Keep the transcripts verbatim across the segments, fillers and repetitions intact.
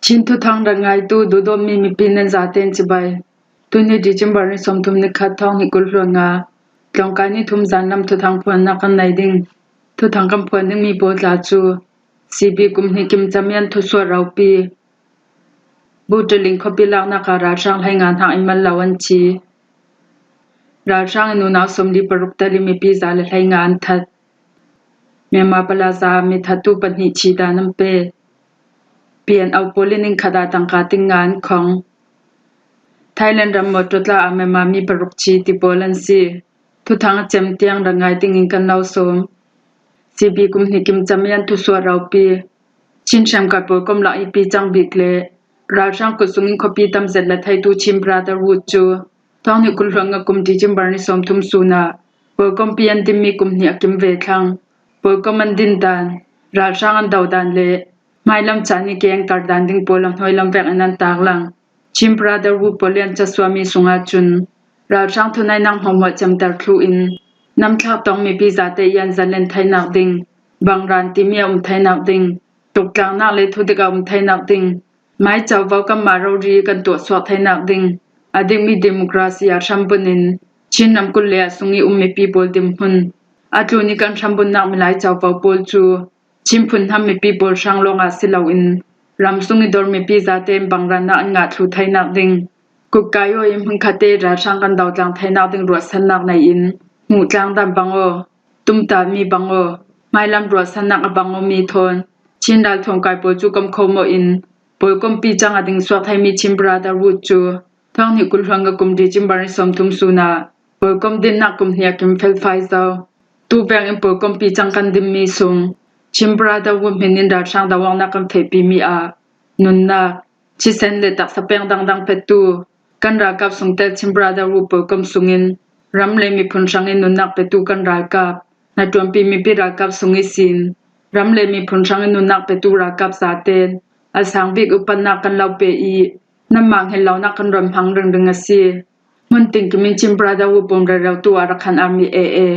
Chin thuthang rak ngaitu duhdawtmi mipi nan zaten cibai. Tuni December ni sawmthum ni khat, thawng hnih kul hluan nga, tlawngkai ni thum zan lam thuthang phuannak kan nei ding. Thuthang kan phuan dingmi pawl tla cu C B kum hnih kim camian thusuah ropi. Butuling khuapi laknak ah ralhrang hleinga hnak in man lo an thi. Ralhrang in unau sawmli paruk tal in mipi za le hleinga an that. Myanmar palazar mi thattu pahnih thi dan an pe. P N O pawl in inn khat ah tangka ting nga an khong. Thailand ram Mawtaw tla ah Myanmar mi paruk thi ti pawl an si. Thuthang a cem tiang rak ngai dingin kan lo sawm. C B kum hnih kim camian thusuah ropi. Chin hriamkal pawlkom lak i pi cang bik le ralhrang kut sungin khuapi tam zet la theitu Chin Brotherhood cu thawng hnih kul hluan nga kum December ni sawmthum sun ah pawlkompi an dinmi kum hnih a kim ve thlang. Pawlkom an din dan, ralhrang an do dan le hmailam caan i keng kar dan ding pawl a hnuai lam vek in an taklang. Chin Brotherhood pawl i an casuahmi sungah cun ralhrang thunaihnak hmuahhmuah cemter thluh in namthlak tong mipi zate i an zalen theinak ding, bangran timi a um theinak ding, tuktlangnak le thudik a um theinak ding, mai covo kanmah rori kan tuahsuak theinak ding, a dingmi democracy a hrambun in Chin ramkulh le a sung i um mipi pawl dinhmun, a tlun i kan hrambunnak milai covo pawl cu Chin phunhnam mipi pawl hrang lawngah si loin ram sung i dor mipi zate in bangrannak an ngah thlu theinak ding, kutkai aw in hmunkhatte ralhrang kan dotlang theinak ding ruahsannak nei in hmuh tlangdan bang aw, tumtahmi bang aw, hmailam ruahsannak a bang awmi thawn Chin ralthuam kai pawl cu kam khawm aw in pawlkompi cang a ding suak theimi Chin Brotherhood cu thawng hnih kul hluan nga kum December ni sawmthum sun ah pawlkom dinnak kum hnih a kim felfai zo. Tu veng in pawlkompi cang kan dinmi sung Chin Brotherhood hmin in ralhrang doawknak kan fehpimi ah nunnak, thisen le taksa peng dangdang petu kan ralkap sungtel Chin Brotherhood pawlkom sungin ram le miphun hrangin nunnak petu kan ralkap, hnaṭuanpi mipi ralkap sung ihsin ram le miphun hrangin nunnak petu ralkap zaten a sang bik upatnak kan lo pe i nanmah hngilh lonak kan ron hmang ringring a si. Hmun tingkim in Chin Brotherhood pum rero tu Arakan Army A A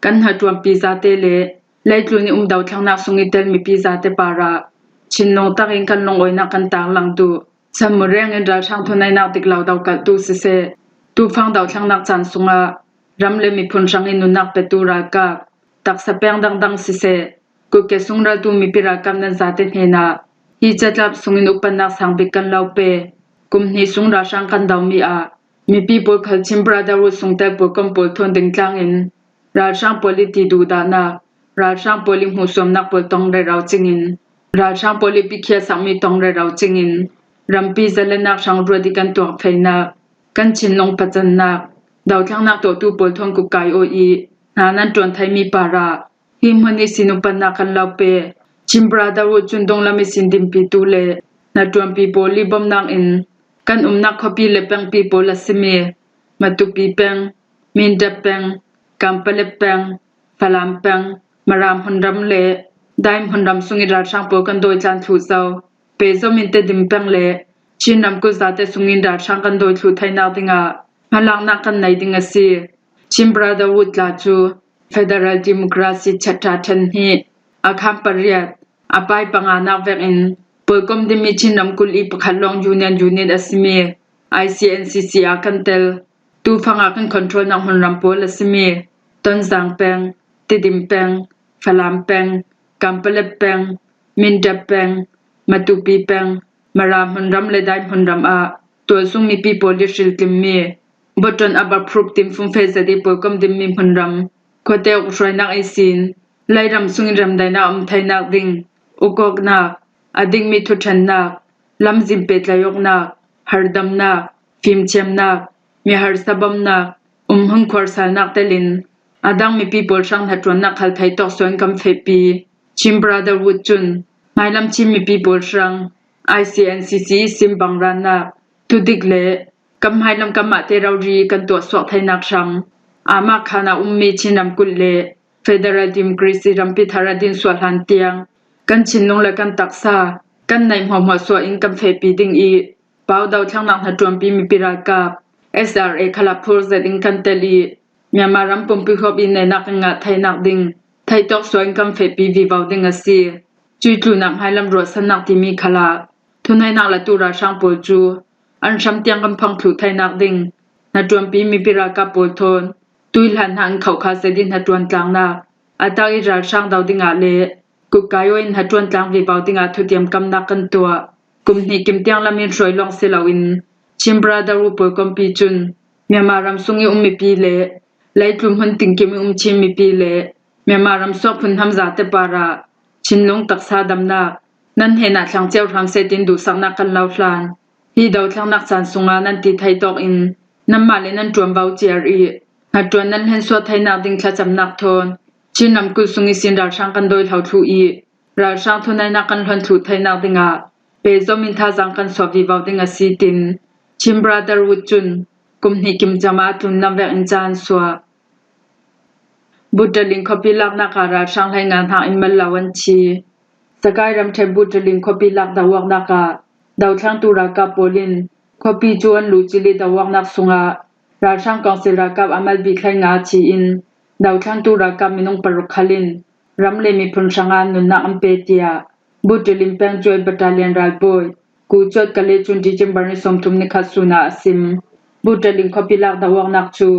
kan hnaṭuanpi zate le leitlun i um dothlennak sung i tel mipi zate parah thinlung takin kan lungawinak kan taklang duh. Sanmu reng in ralhrang thunaihnak dik lo dokaltu siseh, tufang dothlennak caan sungah ram le miphun hrangin nunnak petu ralkap, taksa peng dangdang siseh, kutke sung raltu mipi ralkap nan zate hnenah hi catlap sungin upatnak sang bik kan lo pe. Kum hnih sung ralhrang kan domi ah mipi pawl khal Chin Brotherhood sungtel pawlkom pawl thawn dingtlang in ralhrang pawl i ti duhdahnak, ralhrang pawl i hmuhsuamnak pawl tong rero cingin, ralhrang pawl i pikhiasakmi tong rero cingin rampi zalenak hrang ruat i kan tuak feinak, kan thinlung pacannak, dothlennak tuahtu pawl thawn kutkai aw i hna nan ṭuan theimi parah hi hmun ihsin upatnak kan lo pe. Chin Brotherhood cun donglam ihsin dinpitu le hnaṭuanpi pawl i bomnak in kan umnak khuapi le pengpi pawl a simi Matupi peng, Mindat peng, Kanpetlet peng, Falam peng, Mara hmunram le Dai hmunram sung i ralhrang pawl kan dawitlan thluh zo. Pehzom in Tedim peng le Chin ramkulh zate sungin ralhrang kan dawi thluh theinak dingah hmalaknak kan nei ding a si. Chin Brotherhood tla cu Federal Democracy chapter ṭhen hnih, a khan pariat, a pai panganak vekin pawlkom dinmi Chin ramkulh i pakhat lawng Union Unit a simi I C N C C ah kan tel. Tufang ah kan controlnak hmunram pawl a simi Tonzang peng, Tidim peng, Falam peng, Kanpetlet peng, Mindat peng, Matupi peng, Mara hmunram le Dai hmunram ah tualsung mipi pawl i hriltlimmi Boton Abaphruk tinfung feh zet i pawlkom dinmi hmunram khuate uk hruainak ihsin leiram sungin ramdainak a um theinak ding ukawknak, a dingmi thuṭhennak, lamzin pehtlaih awknak, hardamnak, fimthiamnak, mi harsa bawmnak, umhmun khuarsalnak telin a dang mipi pawl hrang hnaṭuannak khal theitawk sual in kan fehpi. Chin Brotherhood cun hmailam Chin mipi pawl hrang I C N C C ihsin bangrannak, thudik le kan hmailam kanmahte rori kan tuahsuak theinak hrang, amah khan a ummi Chin ramkulh le Federal Democracy rampi thar a din sual hlan tiang kan thinlung le kan taksa kan neih hmuahhmuah suah in kan fehpi ding i, pau dothlennak hnaṭuanpi mipi ralkap S R A khal ah phur zet in kan tel i, Myanmar ram pumpi huap i nehnak in ngah theinak ding theitawk sual in kan fehpi vivo ding a si. Cuih tlunah hmailam ruahsannak timi khal ah Thunuainak latu ralhrang pawl cu an hram tiang kan phang thluh thainak ding hnaṭuanpi mipi ralkap pawl thawn tuihlan hna in khohkha zetin hnaṭuan tlangnak a tak i ralhrang do dingah le kutkai aw in hnaṭuan tlang vivo dingah thutiam kamnak kan tuah. Kum hnih kim tiang lam in hruai lawng si loin Chin Brotherhood pawl kompi cun Myanmar ram sung i um mipi le leitlun hmun tinkim i um Chin mipi le Myanmar ram suak phunhnam zate parah thinlung taksa damnak nan hnenah thlang cio hram seh tin duhsaknak kan lo hlan. Hi dothlennak caan sungah nan ti thei tawk in nanmah le nan ṭuanvo ciar i hnaṭuan nan hlensuah theinak ding thlacamnak thawn Chin ramkulh sung ihsin ralhrang kan dawihlo thluh i ralhrang thunuainak kan hlonh thluh theinak dingah pehzom in thazaang kan suah vivo ding a si, tin Chin Brotherhood cun kum hnih kim cam ah tlunlam vek in ca an suah. Butalin khuapi laknak ah ralhrang hleinga hna in mal lo an thi. Sakai ramṭhen Butalin khuapi lak doawknak ah dothlengtu ralkap pawl in khuapi cu an luhcil i doawknak sungah ralhrang kawngsil ralkap a mal bik hleinga thi in dothlengtu ralkap minung paruk khal in ram le miphun hrangah an nunnak an pe, tiah Butalin peng Joy Battalion ralbawi Kucuat Kale cun December ni sawmthum ni khat sun ah a sim. Butalin khuapi lak doawknak cu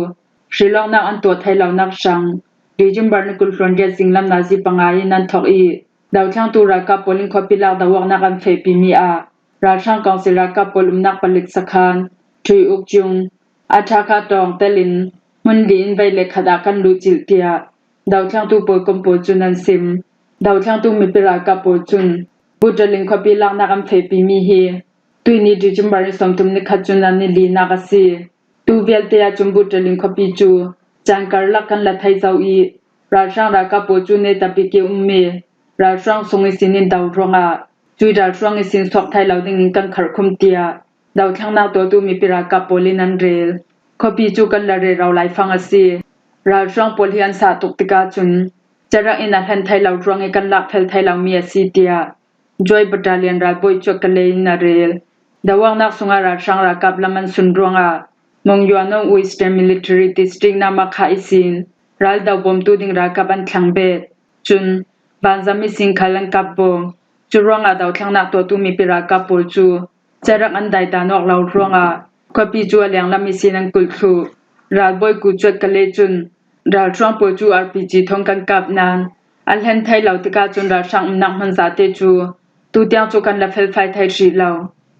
hrilawknak an tuah thei lonak hrang December ni kul hluan riat zinglam nazi panga in an thawk i dothlengtu ralkap pawl in khuapi lak doawknak an fehpimi ah ralhrang kawngsil ralkap pawl umnak palik sakhan Thui Uk Cung a ṭha kha tawng telin hmun li in vei le khat ah kan luhcilh, tiah dothlengtu pawl kom pawl cun an sim. Dothlengtu mipi ralkap pawl cun Butalin khuapi laknak an fehpimi hi tuihni December ni sawmthum ni khat cun an ni linak a si. Tu vialte ahcun Butalin khuapi cu caan karlak kan la thei zo i ralhrang ralkap pawl cu netabik i ummi ralhruang sung ihsin in do ruangah cui ralhruang ihsin suak thai lo dingin kan kharhkhum, tiah dothlengnak tuahtu mipi ralkap pawl in an rel. Khuapi cu kan la rero laifang a si. Ralhruang pawl hi an sah tuk tikah cun carak in a hlen thei lo ruang i kan lak fel thei lomi a si, tiah Joy Battalion ralbawi Cuak Kale in a rel. Doawknak sungah ralhrang ralkap lam an sun ruangah Mongyanno Western Military District Namakha ihsin raldo bawmtu ding ralkap an thleng bet. Cun vanzam ihsin khal an kap bawm. Cu ruangah dothlengnak tuahtu mipi ralkap pawl cu carak an daidan awk lo ruangah khuapi cu a lenglam ihsin an kulh thluh. Ralbawi Kucuat Kale cun ralhruang pawl cu R P G thawn kan kap nain a hlen thei lo tikah cun ralhrang umnak hmun zate cu tutiang cu kan la felfai thei hrih lo.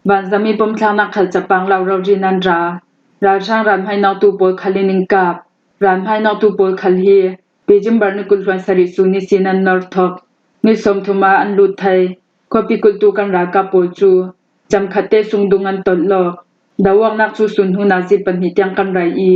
Vanzam i bawmthlaknak khal capang lo rori nan ra. Ralhrang ralhmainawktu pawl khal in in kap. Ralhmainawktu pawl khal hi December ni kul hluan sarih sun ihsin an nor thawk. Ni sawmthum ah an lut thei. Khuapi kultu kan ralkap pawl cu camkhatte sungdung an tolh lawk. Doawknak cu sun hnu nazi pahnih tiang kan rai i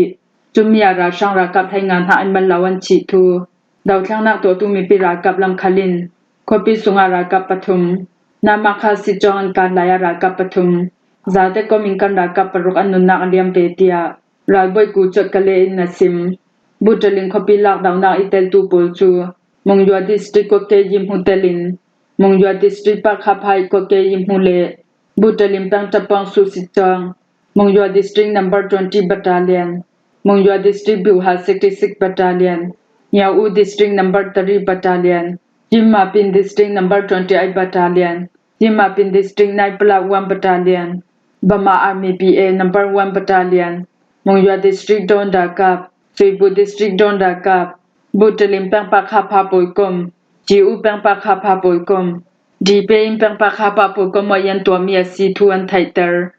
cumi ah ralhrang ralkap hleinga hna an mal lo an thih thu dothlengnak tuahtu mipi ralkap lam khal in khuapi sungah ralkap pathum, Namakha sitcawng an kan lai ah ralkap pathum, zate kom in kan ralkap paruk an nunnak a liam ve, tiah ralbawi Kucuat Kale in a sim. Butalin khuapi lakdohnak i teltu pawl cu Monywa District Kuakei i hmu telin Monywa District Pakha Phai Kuakei i hmu le Butalin peng Tapong Susit Cawng, Monywa District number twenty Battalion, Monywa District Biuha sixty-six Battalion, Nyawu District number three Battalion, Jimapin District number twenty-eight Battalion, Jimapin District nine plus one Battalion, Burma Army B A number one Battalion, Monywa District Don Dakap, Suibu District Don Dakap, Butalin peng Pakha Pha Pawikom, Jiu peng Pakha Pha Pawikom, Dipein peng Pakha Pha Pawikom ah an tuahmi a si thu an theihter.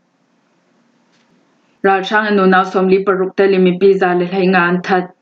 Ralhrang in nunau sawmli paruk tel in mipi za le hleinga an that.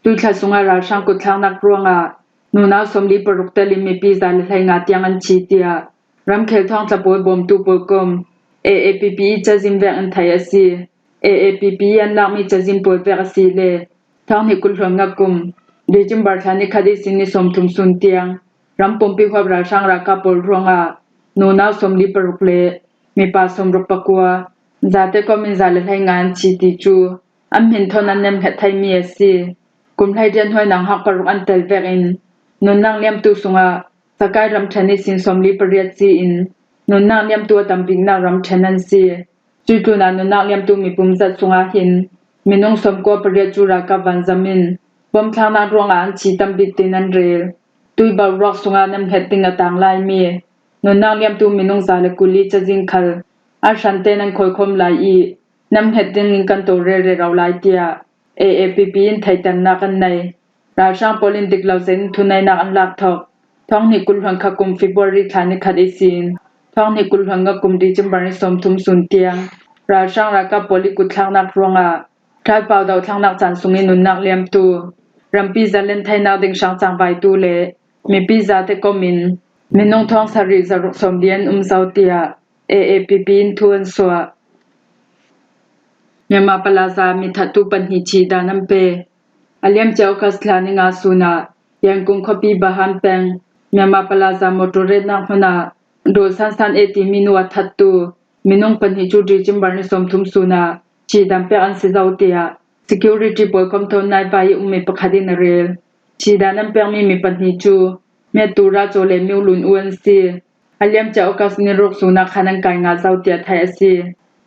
Tuithla sungah ralhrang kutthlaknak ruangah nunau sawmli paruk tel in mipi za le hleinga tiang an thi, tiah ramkhel thawngtla pawl bawmtu pawl kom A A P P i cazin vek in theih a si. A A P P i an lakmi cazin pawl vek a si le thawng hnih kul hluan nga kum December thla ni khat ihsin ni sawmthum sun tiang ram pumpi huap ralhrang ralkap pawl ruangah nunau sawmli paruk le mipa sawmruk pakua, zate kom in za le hleinga an thi ti cu an hmin thawn an nemhnget theimi a si. Kum hleiriat hnuai nang hak paruk an tel vekin nunnak liamtu sungah Sakai ramṭhen ihsin sawmli pariat si in nunnak liamtu a tam biknak ramṭhen an si. Cuih tlunah nunnak liamtu mipum zat sungah hin minung sawmkua pariat cu ralkap vanzam in bawmthlaknak ruangah an thi tam bik tin an rel. Tuiboruak sungah nemhnget ding a tang laimi nunnak liamtu minung za le kul i cazin khal a hrante'n an khawikhawm lai i, namnghet dingin kan to relrel rau lai, tiah A A P P in theihternak an nei. Ralhrang pawl in dik lo zetin thuneihnak an lak thok. Thawng hnih kul hluan kha kum February thla ni khat ihsin thawng hnih kul hluan nga kum December ni sawmthum sun tiang ralhrang ralkap pawl i kutthlaknak ruangah ṭhaipau dohthlaknak caan sungin nunnak liamtu, rampi zalen theinak ding hrang cangvaitu le mipi zate kom in minung thawng sarih zaruk sawmli an um zo, tiah A A P P in thu an suah. Myanmar palaza mithattu pahnih thih dan an pe. A liamcia August thla ni nga sunah Yangon khuapi Bahan peng Myanmar palaza motor retnak hmunah Daw San San E timi nu a thattu minung pahnih cu December ni sawmthum sunah thih dan pek an si zo, tiah security pawl kom thawn naipa i ummi pakhat in a rel. Thih dan an pekmi mi pahnih cu Mettu Racaw le Miu Lun U an si. A liamcia August ni ruk sunah khan an kai ngah zo, tiah theih a si.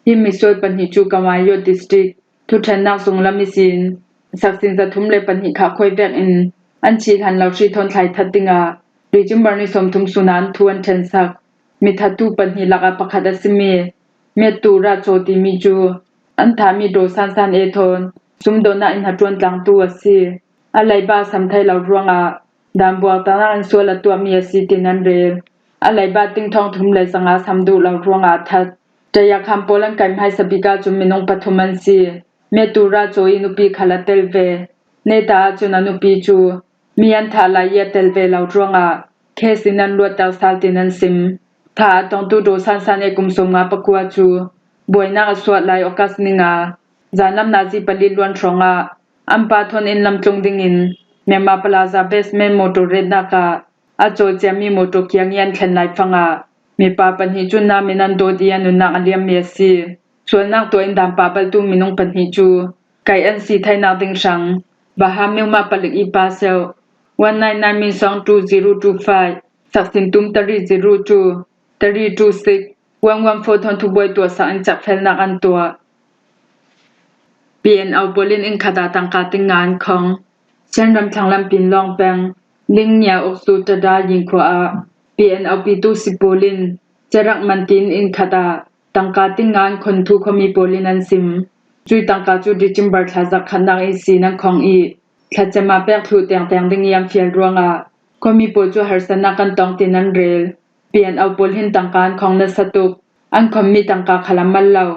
Hi misual pahnih cu Kamayo District thuṭhennak sunglam ihsin saksin zathum le pahnih khah khuai vekin an thih hlan lo hri thawn thlai that dingah December ni sawmthum sunah an thu an ṭhensak. Mithattu pahnih lakah pakhat a simi Mettu Racaw timi cu an thahmi Daw San San E thawn sumdawnah inn hnaṭuan tlangtu a si. A leiba a sam thei lo ruangah dan buaktaknak in sual a tuahmi a si, tiin an rel. A leiba ting thawng thum le zanga sam duh lo ruangah a that. Tayakhan pawl an kai hmaisa bik ahcun minung pathum an si. Mettu Racaw i nupi khal a tel ve. Neta ahcun a nupi cu mi an thah lai i a tel ve lo ruangah case in an luatter sal, tiin an sim. Thah a tongtu Daw San San E kum sawmnga pakua cu buainak a suah lai August ni nga zanlam nazi pali luan hrawngah an pa thawn inn lam tlung dingin Myanmar palaza basement motor retnak ah a cawlciami motor kiang i an thlen lai fangah mipa pahnih cu nam in an dawt i an nunnak a liammi a si. Sualnak tuah in dan pahpaltu minung pahnih cu kaih an si theinak ding hrang Baha Myoma palik i pa seuh one nine nine min song two zero two five, saksin tum tari zero two, tari two six, one one four thawn thubuai tuahsak in cekfelnak an tuah. P N O pawl in inn khat ah tangka ting nga an khong. Shan ramthlang lam Pinlawng peng Lingnia Uksu Tada Ying khua ah P N O pitu si pawl in cerak man tiin inn khat ah tangka ting nga an khon thu khuami pawl in an sim. Cui tangka cu December thla zarh khatnak ihsin an khong i thlacem ah pek thluh tengteng ding i an fial ruangah khuami pawl cu harsatnak kan tong, tiin an rel. P N O pawl hin tangka an khong nasa tuk. An khonmi tangka khal a mal lo.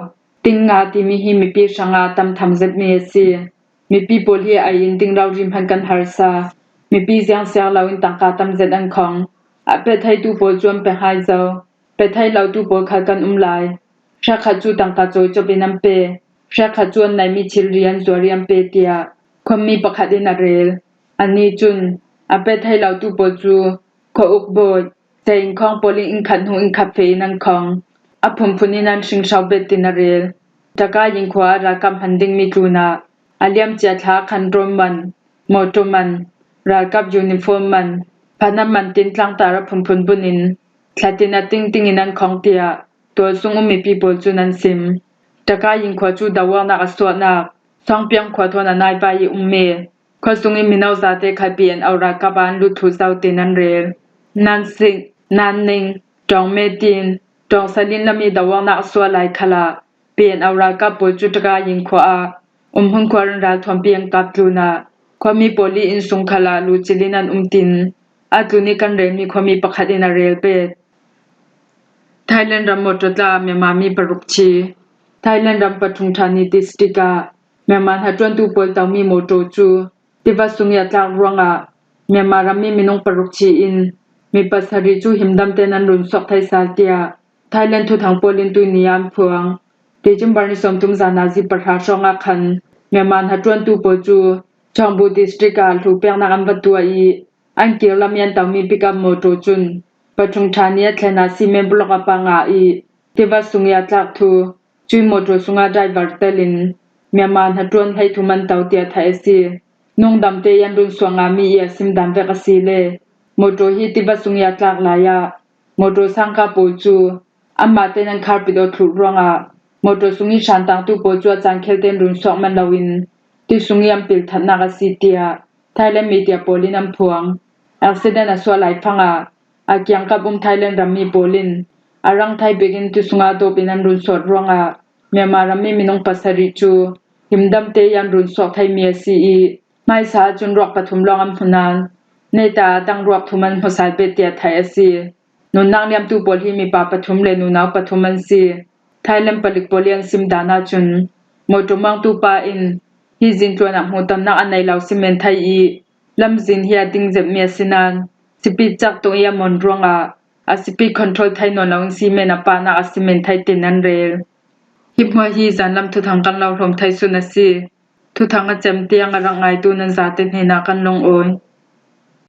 Ting nga timi hi mipi hrangah a tam tham zetmi a si. Mipi pawl hi a in ding rori hman kan harsa. Mipi ziangsiak loin tangka tam zet an khong. A pe theitu pawl cu an pe hai zo. Pe thei lotu pawl khal kan um lai. Hrekkhat cu tangka cawi cop in an pe. Hrekkhat cu an neihmi thilri an zuar i an pe, tiah khuami pakhat in a rel. Anih cun a pe thei lotu pawl cu khuauk bawi, cein khawng pawl in inn khat hnu inn khat feh in an khong. A phunphun in an hring hraubet, tin a rel. Taka Ying khua ah ralkap hman dingmi tlunah a liamcia thla khan drone man, motor man, ralkap uniform man, phanan man tin tlangtar a phunphun bunin thlatin a tingting in an khong, tiah tualsung um mipi pawl cun an sim. Taka Ying khua cu doawknak a suahnak Sawngpiang khua thawn a naipa i ummi khuasung i mino zate khal P N O ralkap ah an lut thluh zo, tin an rel. Nansik, Nanning, Ṭawng Metin, Ṭawng Salin lam i doawknak a suah lai khalah P N O ralkap pawl cu Taka Ying khua ah umhmun khua run ralthuampi an kap tlunah khuami pawl i innsung khalah luhcil in an um, tin a tlun i kan relmi khuami pakhat in a rel pet. Thailand ram motor tla ah Myanmar mi paruk thi. Thailand ram Pathum Thani district ah Myanmar hnaṭuantu pawl tomi motor cu tiva sung i a tlak ruangah Myanmar rammi minung paruk thi in mi pasarih cu himdam tein an run suak thei sal, tiah Thailand thuthang pawl in tuihni ah an phuang. December ni sawmthum zan nazi pahra hrawngah khan Myanmar hnaṭuantu pawl cu Chawngbu district ah hlu peknak an va tuah i an kir lam i an tomi pickup motor cun Pathum Thani a thlen ah cement block a pah ngah i tiva sung i a tlak thu, cui motor sungah driver telin Myanmar hnaṭuan hleithum an to, tiah theih a si. Nungdamte i an run suak ngahmi i a sim dan vek a si le motor hi tiva sung i a tlak lai ah motor sangka pawl cu anmah tein an kharpit aw thluh ruangah motor sung i hrantangtu pawl cu a caan khel tein run suak man loin ti sung i an pil thatnak a si, tiah Thailand media pawl in an phuang. Accident a suah lai fangah A kiangkap um Thailand rammi pawl in a rang thai bekin tu sunga dawpin an run sawt ruangah Myanmar rammi minung pasarih cu himdamte i an run suak theimi a si i, hmaisa ahcun ruak pathum lawng an hmu nain, neita a dang ruak thum an hmu sal ve tiah theih a si. Nunnak liamtu pawl hi mipa pathum le nunau pathum an si. Thailand palik pawl i an sim dan ahcun, mawṭaw mangtu pa in hi zintluan ah hmuhtonnak a nei lo si men thai i, lamzin hi a ding zetmi a si nain, sipi cak tung i a mon ruangah a sipi control thei nawn lo in si men a pahnak a si men thai tin an rel. Hi hmuah hi zanlam thuthang kan lo hrawm thei sun a si. Thuthang a cem tiang a rak ngaitu nan zate hnenah kan lungawi.